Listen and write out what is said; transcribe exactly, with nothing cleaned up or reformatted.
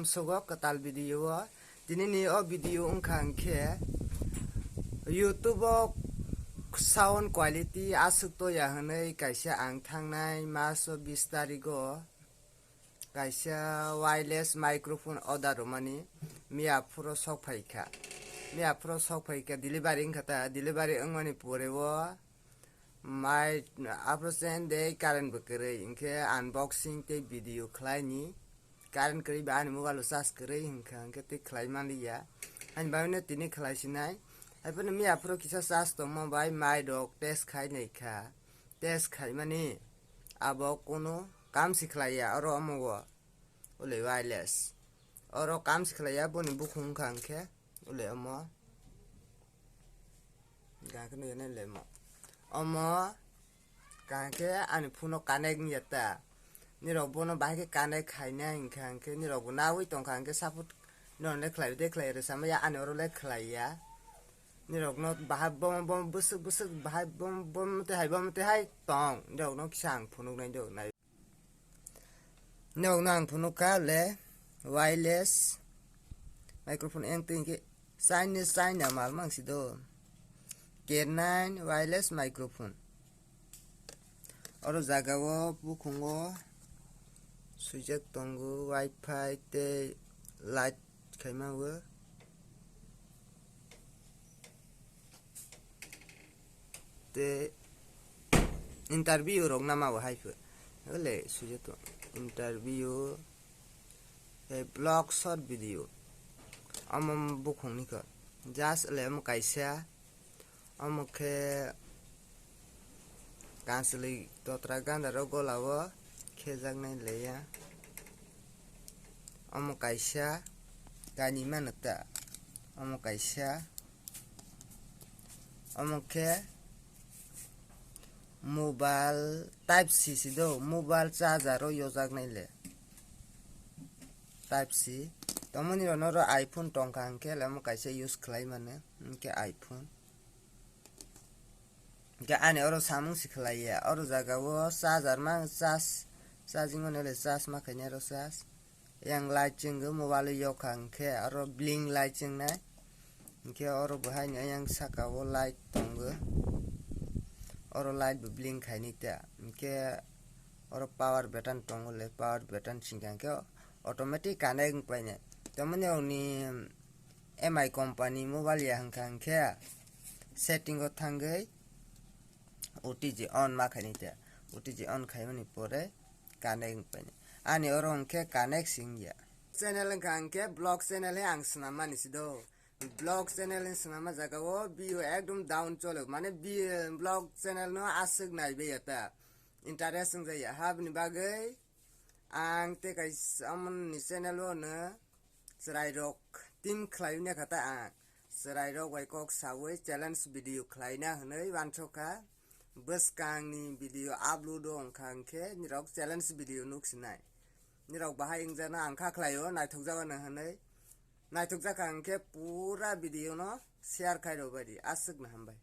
Sogo kwtal video o. Tini ni o video wngkha hwnkhe YouTube o sound quality aswk toya hwnwi kaisa ang thangnai mas o bis tarigo kaisa wireless microphone order rwmani miya phuro sok phaikha. Miya phuro sok phaikha, delivery wngkha ta, delivery wngmani pore o mai aphro chen de current bo kwrwi, hinkhe unboxing tei video khlaini. Current kwrwi ba ani mobile o charge kwrwi hinkha hinkhe tei khlai manliya. Ani bagwino tini khlai sinai. Haiphano miya phuro kisa charge tongma bai mai rok test khai naikha. Test khaimani abo kunu kam si khlaiya oro omo o. Ule wireless. Oro kam si khlaiya boni bukhung wngkha hinkhe. Ule omo. Gakhe nugwi nai le mo. Omo kaham khe ani phone o connect wngya ta. Nirok bono bahai khe connect khainai hinkha hinkhe nirok bo nawi tongkha hinkhe support no le khlai de khlai rwsa maya ani oro le khlaiya. Nirok no bahai bomo bomo bwswk bwswk bahai bomo bomo tei hai bomo tei hai tong. Nirok no kisa ang phunuk nai do nai. Nokno ang phunukha le wireless microphone, eng twi hinkhe Chinese, China mal mang si do. K nine wireless microphone. Oro jaga o bukhungo swijak tongo, wifi tei light khaima o. Te interview rok nama bo hai pho. Ole sujeto interview, eh, vlog short video. Omo bukhung ni kha. Just le omo kaisa. Omo khe kanchwlwi totra ganda rok gola o khejaknai leya. Omo kaisa kani mano ta. Omo kaisa. Omo khe mobile type C si do, mobile charger o yojaknai le. Type C. Tomoni rok noro iPhone tongkha hinkhe le omo kaisa use khlai mano, hinkhe iPhone. Hinkhe ani oro samung si khlaiya, oro jaga o charger ma charge, charging mano le charge ma khainai oro charge. Yang light chwngo mobile o yokha hinkhe oro bling light chwngnai. Hinkhe oro bo haino yang saka o light tongo. Oro light bo bling khainai ta. Hinkhe oro power button tongo le, power button singkha hinkhe automatic connect wng painai. Tamoni oni M I company mobile ya hinkha hinkhe setting o thangwi O T G on ma khainai ta. O T G on khaimani pore connect wng painai. Ani oro hinkhe connect singya. Channel wngkha hinkhe vlog channel he ang swnam mani si do. Vlog channel ni swnamma jaga o view ekdom down cholo, mane vi-, vlog channel no aswk naibe ya ta, interest wng jaya. Habni bagwi ang tei kaisa amoni channel o no chwrai rok team khlai wngya kha ta ang. Chwrai rok bai kok sawi challenge video khlaina hwnwi uansukha. Bwskang ni video upload o wngkha hinkhe nirok challenge video nuk sinai. Nirok bahai wngjakno ang kha khlai o, naithok jak no hwnwi. Naithok jak kha hinkhe pura video no share khai rw bai di. Aswk no hambai.